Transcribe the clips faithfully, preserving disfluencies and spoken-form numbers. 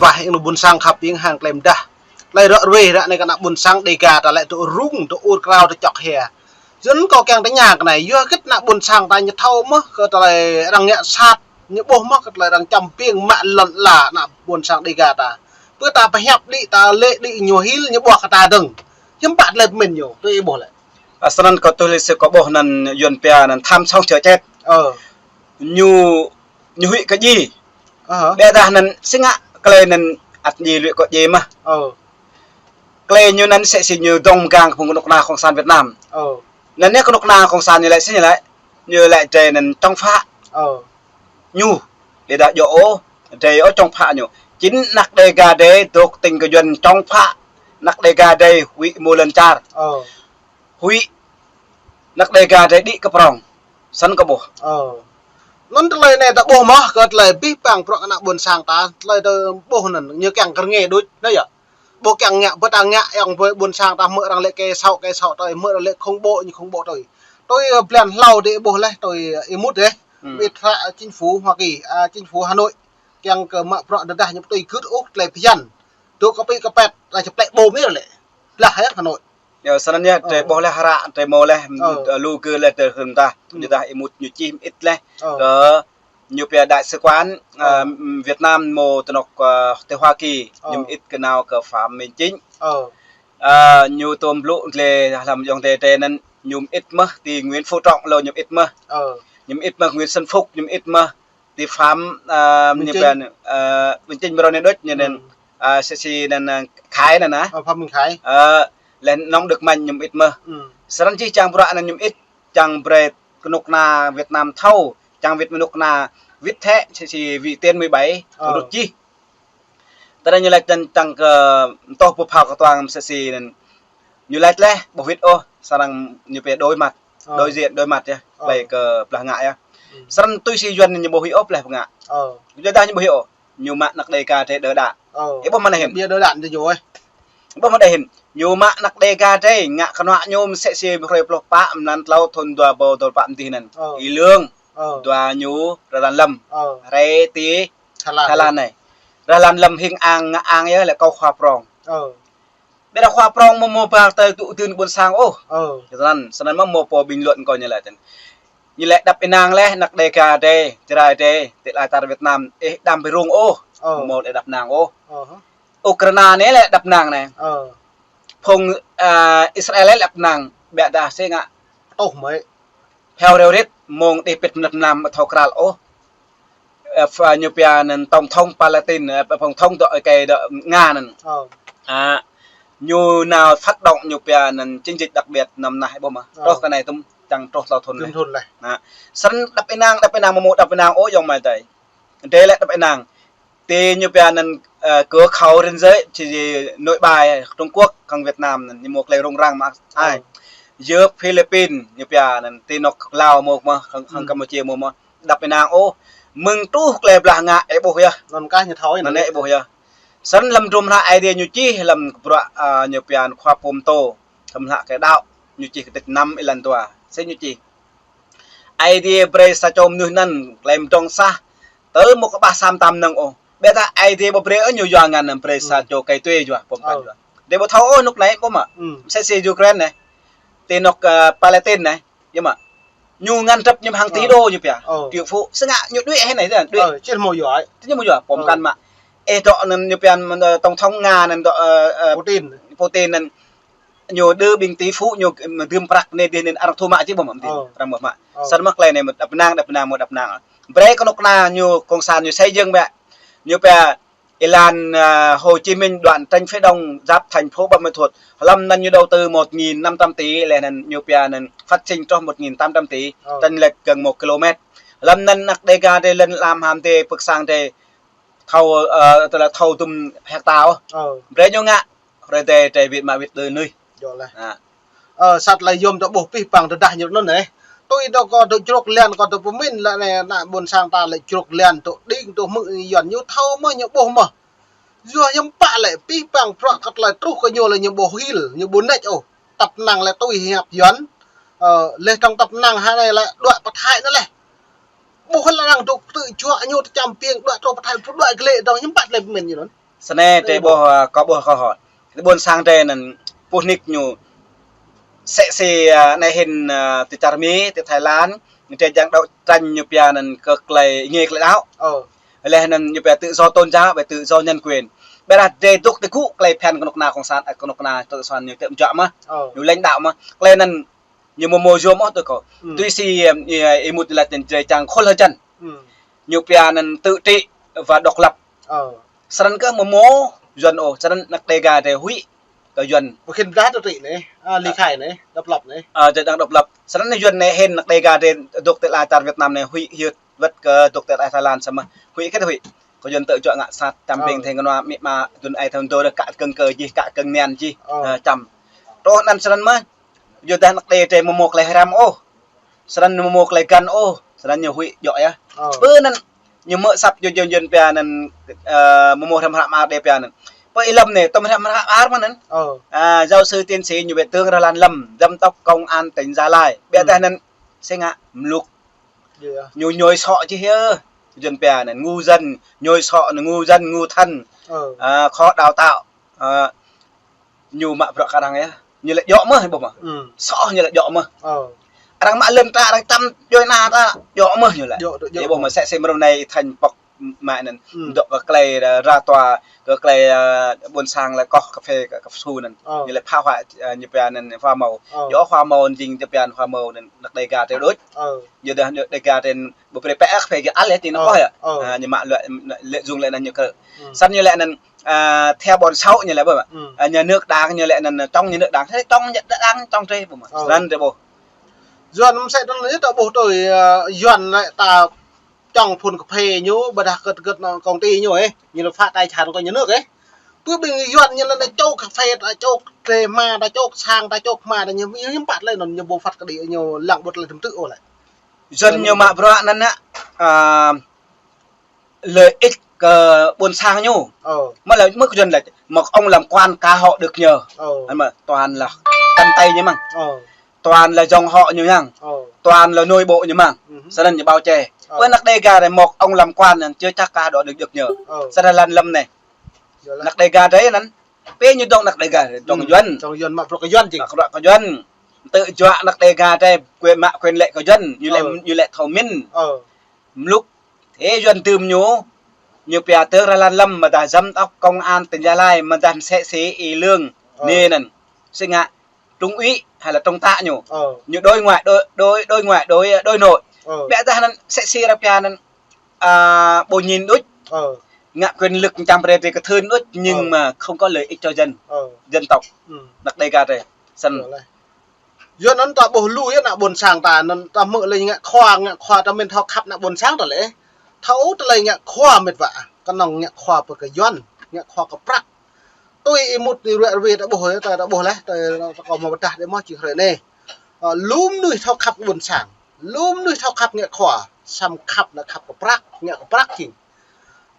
Wah, ing ană ƀôn sang khăp ing hăng tơlơi mơdah. Tơlơi ră ruai ră anai kơ ană ƀôn sang Dega ta lĕ tŭ rŭng, tŭ ur krao, tŭ čŏk hia. Yua anŭn kâo kiăng tơña kơ anai, yua hơget ană ƀôn sang ta ñu thâo mơ̆ kơ tơlơi arăng ngă sat, ñu ƀuh mơ̆ kơ tơlơi arăng čăm piêng mă lŏn ala ană ƀôn sang Dega ta. Pơ ta pơhiăp đĭ, ta lĕ đĭ ñu hil, ñu ƀuh kơ ta dơ̆ng. Hiư̆m pă tơlơi pơmĭn ñu, tui ih ƀuh lĕ. Ơ, snăn kâo tui lĕ sơ kâo ƀuh anăn Yuăn pia anăn tham sống sợ chết. Ơ. Ñu, ñu huĭ kơ djai. Ơ. Ƀiădah anăn si ngă klei anăn ăt djai lui kơ djai mơh. Ơ. Klei ñu anăn msĕ si ñu dŏng mgang kơ phung kơnuk kơna Cộng sản Việt Nam. Ơ. Anăn anai kơnuk kơna Cộng sản ñu lĕ si ñu lĕ. Ñu lĕ drei anăn chống phá. Ơ. Ñu, ƀiădah djŏ ôh, drei ôh chống phá ñu. Chính ană Dega drei dôk tĭng kơ Yuăn chống phá. Ană Dega drei huĭ mơ̆ lŏn čar. Ơ. Huĭ ană Dega drei đĭ kơ prŏng. Snăn kâo ƀuh. Ơ. Anŭn tơlơi anai ta ƀuh mơh kơ tơlơi abih bang bruă kơ ană ƀôn sang ta, tơlơi ta ƀuh anăn, ñu kiăng kơ rơngai đôč, anai yơh. Ƀu kiăng ngă, ƀu ta ngă, ayŏng ƀôn sang ta hmư̆ arăng lĕ kơ sŏ, kơ sŏ tui, hmư̆ arăng lĕ khủng bố, ñu khủng bố tui. Tui, ơ, blan hlâo dih ih ƀuh leh, tui, ơ, ih mŭt dih. Hmm. Mơit hră, ơ, chính phủ Hoa Kỳ, ơ, chính phủ Hà Nội. Kiăng kơ mă bruă tơdah ñu ƀu tui gưt ôh, tơlơi phiăn. Dôk kơ pĭ kơ pĕt, tơlơi čơplĕ bom ih lĕ. Blah yơh Hà Nội. Yơh, snăn yơh, drei ƀuh leh hră, drei mâo leh, ơ, lu gơ leh drei hưn tah. Tơdah ih mŭt ñu čih mơit leh. Ơ. Kơ ñu pia đại sứ quán, ơ, Việt Nam mơ̆ tơnŏk, ơ, ti Hoa Kỳ, ñu mơit kơ nao kơ Phạm Minh Chính. Ơ. Ơ, ñu tôm blŭ leh hlăm ayŏng adei drei anăn, ñu mơit mơh, ti Nguyễn Phú Trọng lŏ ñu mơit mơh. Ơ. Ñu mơit mơh Nguyễn Xuân Phúc, ñu mơit mơh. Ti Phạm, ơ, Minh Chính. Ơ, Minh Chính mrâo anei đôč ñu anăn, ơ, msĕ si anăn, ơ, Khải anăn, ơ. Ơ, Phạm Minh Khải. Ơ, leh anăn Đức Mạnh ñu mơit mơh. Snăn jih jang bruă anăn ñu mơit, čang brei kơnuk kơna Việt Nam thâo, čang wĭt kơnuk kơna wĭt hĕ msĕ si vị tuyến mười bảy, ơ, rŭt jih. Tơdah ñu lač anăn čang kơ mtô pơphao kơtuang msĕ si anăn. Ñu lač leh, ƀu wĭt ôh, srăng ñu pia đối mặt, ơ, đối diện, đối mặt yơh, ơ, klei kơ blah ngă yơh. Snăn tui si Yuăn ñu ƀu huĭ ôh blah pơngă. Ơ. Yua dah ñu ƀu huĭ ôh, ñu mă ană Dega drei đơ đă. Ơ. Ih ƀuh mơ̆n hĭn. Ƀiă đơ đă ñu ôh. Ih ƀuh mơ̆n hĭn. Ñu mă ană Dega drei, ngă kơnuă ñu msĕ si hrơi pluh pă mlan tlâo thŭn dua êbâo dua pluh pă mdih anăn. Ơ. Ih lăng. Ơ. Dua ñu Rơlan Lâm. Ơ. Hrơi ti Thái Lan. Thái Lan anei. Rơlan Lâm hing ang ngă ang yơh lĕ kâo khua prŏng. Ơ. Ƀiădah khua prŏng mơ̆ mâo ba tơlơi tŭ dưn ƀôn sang ôh. Ơ. Snăn, snăn mơ̆ mâo pô bình luận kâo ñu lač tăn. Ñu lač đăp ih nang leh, ană Dega drei, Jrai drei, ti ala čar Việt Nam, ih đăm bi rŭng ôh. Ơ. Mâo lĕ đăp nang ôh. Ơ. Ukraina anei lĕ đăp nang anei. Ơ. Phung, ơ, Israel lĕ đăp nang, ƀiădah si ngă. Tuh mơ̆. Heo reo rit, mơ̆ng đih pĭt mnăt mlam thâo kral ôh. Ơ, pha-, ñu pia anăn tổng thống Palestine, ơ, tổng thống dŏ ơi kơ dŏ Nga anăn. Ơ. Ơ, ñu nao phát động ñu pia anăn chiến dịch đặc biệt năm nay ƀuh mơ̆. Ơ. Truh kơ anei tŭm čang truh tlâo thŭn leh. Thŭn leh. Ơ. Snăn đăp ih nang, đăp ih nang mơ̆ mâo đăp ih nang ôh ayŏng amai adei. Drei lĕ đăp ih nang. Ti ñu pia anăn, ơ, cửa khẩu ranh giới, či Nội Bài Trung Quốc, hăng Việt Nam anăn, ñu mâo klei rŭng răng mơak ai. Ơ. Yơh Philippines, ñu pia anăn, ti anôk Lào mâo mơh, hăng, hăng Campuchia mâo mơh. Đăp ih nang ôh, mơ̆ng truh klei blah ngă ih ƀuh yơh. Anăn kah ñu thâo anăn ih ƀuh yơh. Snăn hlăm hdruôm hră Aê Diê ñu čih, hlăm bruă, ơ, ñu pia anăn khua pô mtô, hlăm hră kơ đăo, ñu čih kdrêč năm êlan dua. Si ñu čih. Aê Diê brei sa čô mnuih anăn, klei mdrŏng sah, tơl mâo kơ ƀah sa mta mnơ̆ng ôh. Ƀiădah Aê Diê ƀu brei ôh ñu yua ngăn anăn brei sa čô kei tue yua, pô mkăn yua. Drei ƀu thâo ôh anôk anei ƀuh mơ̆. Msĕ si Ukraine anei. Ti anôk, ơ, Palestine anei. Yơh mơ̆. Ñu ngăn drăp ñu hăng ti đô ñu pia. Ơ. Triệu phú. Si ngă ñu đuĕ hĭ anei, đuĕ. Ơ, či mâo yua. Či mâo yua, pô mkăn mă. Ih dŏ anăn ñu pia, ơ, tổng thống Nga anăn dŏ, ơ, ơ, Putin. Putin anăn. Ñu đơ ƀing tỷ phú ñu, ơ, dưm prăk anei dih anăn arăng thu mă či ƀuh mơ̆. Ơ. Arăng ƀuh mă. Ơ. Snăn mơ̆ klei anei mơ̆ đăp ih nang, đăp ih nang, mâo đăp ih nang. Brei kơnuk kơna ñu cộng sản ñu xây dựng ƀiă. Ñu pia êlan, ơ, Hồ Chí Minh đoạn tránh phía đông giáp thành phố Buôn Ma Thuột. Hlăm anăn ñu đầu tư một nghìn năm trăm tỷ, leh anăn ñu pia anăn phát sinh truh một nghìn tám trăm tỷ, ơ, chênh lệch gần một ki-lô-mét. Hlăm anăn ană Dega drei lăn ala mham drei pơ̆k sang drei thâo, ơ, tơlơi thâo dŭm hecta ôh. Ơ. Brei ñu ngă, hrơi adai drei wĭt mă wĭt đơ anei. Djŏ leh. Ơ, sat lĕ yôm ta ƀuh abih bang tơdah ñu anŭn anei. Tui dŏ kơ dŏ čruk lian kơ dŏ pơmĭn lĕ anei, ană ƀôn sang ta lĕ čruk lian dŏ đing dŏ hmư̆ Yuăn ñu thâo mơ̆ ñu ƀuh mơ̆. Yua hiư̆m pă lĕ abih bang bruă kơ tơlơi truh kơ ñu lĕ ñu ƀu hil, ñu ƀu nač ôh. Tăp năng lĕ tui hiăp Yuăn. Ơ, leh tŏng tăp năng hă anei lĕ đuaĭ pơ Thái anăn leh. Ƀuh lĕ arăng dŏ tŭ juă ñu tơčăm piêng đuaĭ truh pơ Thái, đuaĭ glĕ dŏng hiư̆m pă lĕ pơmĭn ñu anŭn. Snăn tơ ƀuh, ơ, kâo ƀuh kâo hŏ. Ƀôn sang tơ anăn pơnik ñu sĕ si, ơ, anai hĭn, ơ, tơ čar Mi, tơ Thái Lan, ñu tơ jang đấu tranh ñu pia anăn kơ klei, ngê klei đăo. Leh anăn ñu pia tự do tôn giáo, ƀĕ tự do nhân quyền. Ƀĕ dah drei dôk tơ gŭ klei phiăn kơnuk kơna cộng sản, ơ, kơnuk kơna cộng sản ñu tơm juă mơh. Ñu lãnh đạo mơh. Klei anăn ñu mơ̆ mơ̆ yôm ôh tơ kâo. Tui si, ơ, ơ, ih mŭt lăt anăn drei čang khul hơjăn. Ñu pia anăn tự trị và độc lập. Snăn kơ mơ̆ mơ̆ Yuăn ôh, snăn anak Đêga drei huĭ kơ Yuăn. Ơ, khĭn dah tự trị anei, a, ly khai anei, độc lập anei. A, drei đang độc lập. Snăn anei Yuăn anei hĭn anak Đêga drei dôk tơ ala čar Việt Nam anei huĭ hyưt wăt kơ dôk tơ ala Thái Lan samơ̆. Huĭ khĭt huĭ. Kơ Yuăn tơm juă ngă sat čăm ƀing thei kơnua amĭ ama Yuăn ai thâo dô rơh kă kơ̆ng kơ jih, kă kơ̆ng nian jih, ơ, čăm. Truh anăn snăn mơh. Yua dah anak Đê drei mơ̆ mơ̆ klei hrăm ôh. Snăn mơ̆ mơ̆ klei găn ôh. Snăn ñu huĭ djŏ yơh. Bơ anăn ñu mơ̆ săp yua yua Yuăn pia anăn, ơ, mơ̆ mơ̆ hrăm hră mơar Đê pia anăn. Pơ ih Lâm anei, tơm hrăm hră mơar mơ̆n anăn. A, giáo sư tiến sĩ ñu ƀĕ Tương Rơlan Lâm, giám đốc công an tỉnh Gia Lai. Ƀiădah anăn si ngă mluk. Ñu ñôi sŏ jih yơh. Yuăn pia anăn ngu dân, ñôi sŏ anăn ngu dân, ngu thân. A, khó đào tạo. A, ñu mă bruă kơ arăng yơh. Ñu lĕ djŏ mơh, ƀuh mơh. Sŏ ñu lĕ djŏ mơh. Arăng mă lŏn ta, arăng čăm djuai ana ta, djŏ mơh ñu lĕ. Djŏ, djŏ. Ƀuh mơh, sĕ si mrâo anei thành pŏk mă anăn. Dŏ kơ klei ra tòa, kơ klei, ơ, ƀôn sang lĕ koh cà phê, kơ, kơ su anăn. Ñu lĕ phá hoại, ơ, ñu pia anăn hoa màu. Djŏ hoa màu anăn jing ñu pia hoa màu anăn anak Đêga drei đôč. Yua dah anak Đêga drei ƀu brei pĕ ăk pĕ gơ̆ ăl yơh, ti anăn koh yơh. A, ñu mă lợi, lợi dụng lĕ anăn ñu kơ. Snăn ñu lĕ anăn, a, theo bọn xấu ñu lĕ ƀuh mơh. A, nhà nước Đảng ñu lĕ anăn chống nhà nước Đảng. Thế chống nhà nước Đảng chống drei ƀuh mơh. Snăn drei ƀuh. Yuăn msĕ tơ anăn yơh ta ƀuh tui, ơ, Yuăn lĕ ta chống phun cà phê ñu, ƀiădah kơ, kơ công ty ñu, ơ, ñu lĕ phá tài sản của nhà nước, ơ. Pơ ƀing Yuăn ñu lĕ anăn čŏk cà phê, ta čŏk drei hma, ta čŏk sang, ta čŏk hma, ta ñu, ñu hiư̆m pă lĕ anăn ñu ƀu phạt kơ đĭ ñu lăng ƀuh lĕ tơm tư̆ ôh lĕ. Yuăn ñu mă bruă anăn, a, lợi ích kơ ƀôn sang ñu. Mơ̆ lĕ mơ̆ Yuăn lĕ, một ông làm quan cả họ được nhờ. Anăn mơ̆ toàn là chân tay ñu mơ̆ng. Toàn là dòng họ ñu mơ̆ng. Toàn là nội bộ ñu mơ̆ng. Snăn ñu bao che. Pơ anak Đêga drei một ông làm quan anăn chưa chắc cả họ được, được nhờ. Snăn Rơlan Lâm anei. Anak Đêga drei anăn. Pơ ñu dŏng anak Đêga drei, dŏng Yuăn. Dŏng Yuăn mă bruă kơ Yuăn jing. Mă bruă kơ Yuăn. Tơm juă anak Đêga drei, quyền mă quyền lệ kơ Yuăn. Ñu lĕ, ñu lĕ thâo mĭn. Mluk. Thế Yuăn dưm ñu, ñu pia Tương Rơlan Lâm, mơ̆ dah giám đốc công an tỉnh Gia Lai, mơ̆ dah msĕ si Y Lương, anei anăn. Si ngă trung úy hay là trung tá ñu. Ñu đối ngoại, đối, đối, đối ngoại, đối, đối nội. Ƀiădah anăn msĕ si arăng pia anăn, a, ƀu ñin đôč. Ngă quyền lực čăm brei drei kơthưn đôč, nhưng mà không có lợi ích cho dân, dân tộc. Anak Đêga drei. Snăn. Yua anăn ta ƀuh lu yơh ană ƀôn sang ta anăn ta hmư̆ lĕ ngă khua, ngă khua ta mĭn thâo khăp ană ƀôn sang ta lĕ. Thâo tơlơi ngă khua mĕt wa. Kơnơ̆ng ngă khua pơ kơ Yuăn, ngă khua kơ prăk. Tui ih mŭt ih ruai ruai ta ƀuh yơh, ta, ta ƀuh leh, ta, ta kâo mơ̆ pơdah đĭ mơ̆ či hrơi anei. Ơ, lu mnuih thâo khăp ƀôn sang, lu mnuih thâo khăp ngă khua, săm khăp lĕ khăp kơ prăk, ngă kơ prăk jing.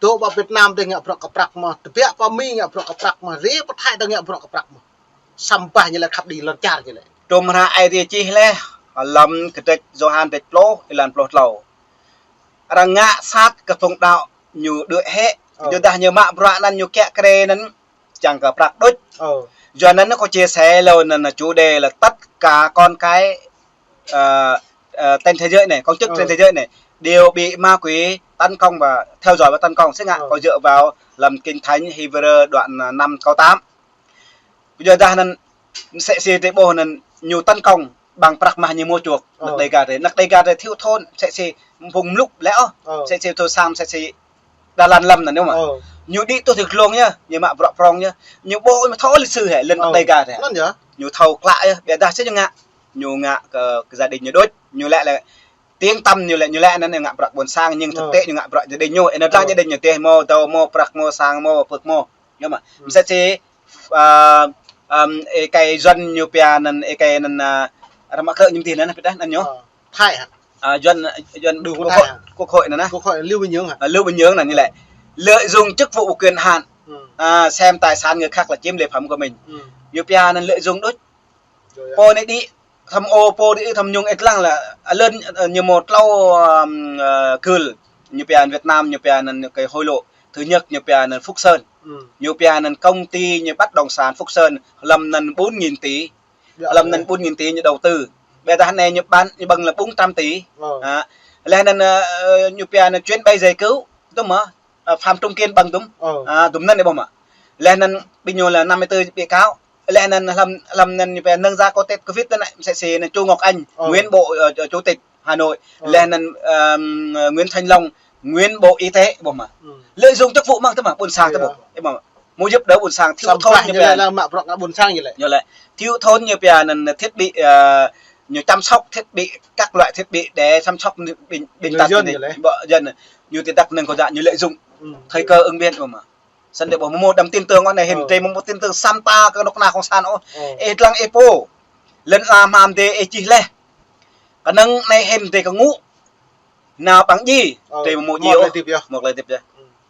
Dŏ ƀă Việt Nam drei ngă bruă kơ prăk mơh, tơbiă pơ Mi ngă bruă kơ prăk mơh, rê pơ Thái ta ngă bruă kơ prăk mơh. Săm bah ñu lĕ khăp đĭ lŏn čar ñu lĕ. Tơm hră Aê Diê čih leh, hlăm kdrêč Yôhan kdrêč pluh, êlan pluh tlâo. Arăng ngă sat kơ phung đăo ñu đuaĭ hĕ, yua dah ñu mă bruă anăn ñu kiă kriê anăn, čang kơ prăk đôč. Yua anăn kâo chia sẻ lơ anăn chủ đề là tất cả con cái, ờ, ờ, trên thế giới này, con chức trên thế giới này đều bị ma quỷ tấn công và theo dõi và tấn công. Xí ngă kâo dựa vào hlăm Kinh Thánh Hêbrơ đoạn, à, năm câu tám. Yua dah anăn msĕ si drei ƀuh anăn ñu tấn công bằng prăk mah ñu mua chuộc, anak Đêga drei. Anak Đêga drei thiếu thốn, msĕ si phung mluk lĕ ôh, msĕ si thâo sang, msĕ si Rơlan Lâm anăn yơh mơ̆. Ñu đĭ tuh ti glông yơh, ñu mă bruă prŏng yơh. Ñu ƀuh mơ̆ thâo lịch sử hĕ, lŏn anak Đêga drei. Ñu thâo klă yơh, ƀiădah si ñu ngă. Ñu ngă kơ, kơ gia đình ñu đôč, ñu lĕ lĕ tiếng tăm ñu lĕ, ñu lĕ anăn ngă bruă ƀôn sang, nhưng thực tế ñu ngă bruă gia đình ñu. Ơ, anăn dlăng gia đình ñu tih mơ̆, dŏ mơ̆, prăk mơ̆, sang mơ̆, pơk mơ̆. Yơh mơ̆. Msĕ si, ơ, ơ, ê kei Yuăn ñu pia anăn, ê kei anăn, ơ, arăng mă krư̆ ñu mơ̆ tih anăn, pơdah anăn ñu. Thái hă? Ơ, Yuăn, Yuăn quốc hội, quốc hội anăn. Quốc hội Lưu Bình Nhưỡng hă? Ơ, Lưu Bình Nhưỡng anăn ñu lĕ. Lợi dụng chức vụ quyền hạn, ơ, xem tài sản người khác là chiếm lệ phẩm của mình. Ñu pia anăn lợi dụng đôč. Pô anei đĭ tham ô, pô đĭ tham nhũng ĕt lăng lĕ, ơ, lŏn, ơ, ñu mơ̆ tlâo, ơ, ơ, gưl, ñu pia anăn Việt Nam, ñu pia anăn kơ hối lộ. Thứ nhất, ñu pia anăn Phúc Sơn. Ñu pia anŭn công ty ñu bất động sản Phúc Sơn, hlăm anŭn bốn nghìn tỷ. Hlăm anŭn bốn nghìn tỷ ñu đầu tư. Ƀiădah anai ñu bán, ñu ƀơ̆ng lĕ bốn trăm tỷ. Hă. Laih anŭn, ơ, ñu pia anŭn chuyến bay giải cứu, dŭm mơ̆, ơ, Phạm Trung Kiên ƀơ̆ng dŭm. Hă, dŭm anŭn ƀu mơ̆. Laih anŭn ƀing ñu lĕ năm mươi tư bị cáo. Laih anŭn hlăm, hlăm anŭn ñu pia nâng giá cô tết Covid anŭn, msĕ si anŭn Chu Ngọc Anh, nguyên bộ, ơ, chủ tịch Hà Nội. Laih anŭn, ơ, Nguyễn Thanh Long, nguyên bộ y tế, ƀu mơ̆. Lợi dụng chức vụ mơ̆ng tơ mơ̆, ƀôn sang tơ mơ̆. Ƀu mơ̆. Mơ̆ giúp đỡ ƀôn sang, thiếu thốn ñu pia. Ñu lĕ, thiếu thốn ñu pia anŭn thiết bị, ơ, ñu chăm sóc thiết bị, các loại thiết bị để chăm sóc bệnh, bệnh tật dân. Ñu ti đăk nâng kơ dă ñu lợi dụng thời cơ ứng biến ƀu mơ̆. Săn đe ƀu mơ̆ đăm tin tưởng anai hĭn, drei mơ̆ tin tưởng săm ta kơ anŏ kơna cộng sản ôh. Ih lăng ih pô. Lŏn ala mơ̆ng dih ih čih laih. Kơnơ̆ng anai hĭn drei kơ ngŭ. Nao păng djai, drei mơ̆ djai ôh. Mơ̆ tơlơi hơdip yơh.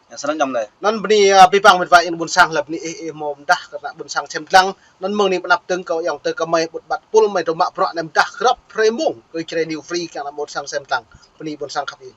Yang săn anŭn anai. Anŭn bơni, ơ, abih bang met wa ƀôn sang lĕ bơni ih, ih mơ̆ mơdah kơ ană ƀôn sang sem lăng. Anŭn mơ̆ng anai pơanăp tơ̆ng kơ ayŏng adơi kơ mơi ƀut ƀat pul mơi dŏ mă bruă anai mơdah krăp hrơi mông kơ Jrai New Free kơ ană ƀôn sang sem lăng. Bơni ƀôn sang khăp ih.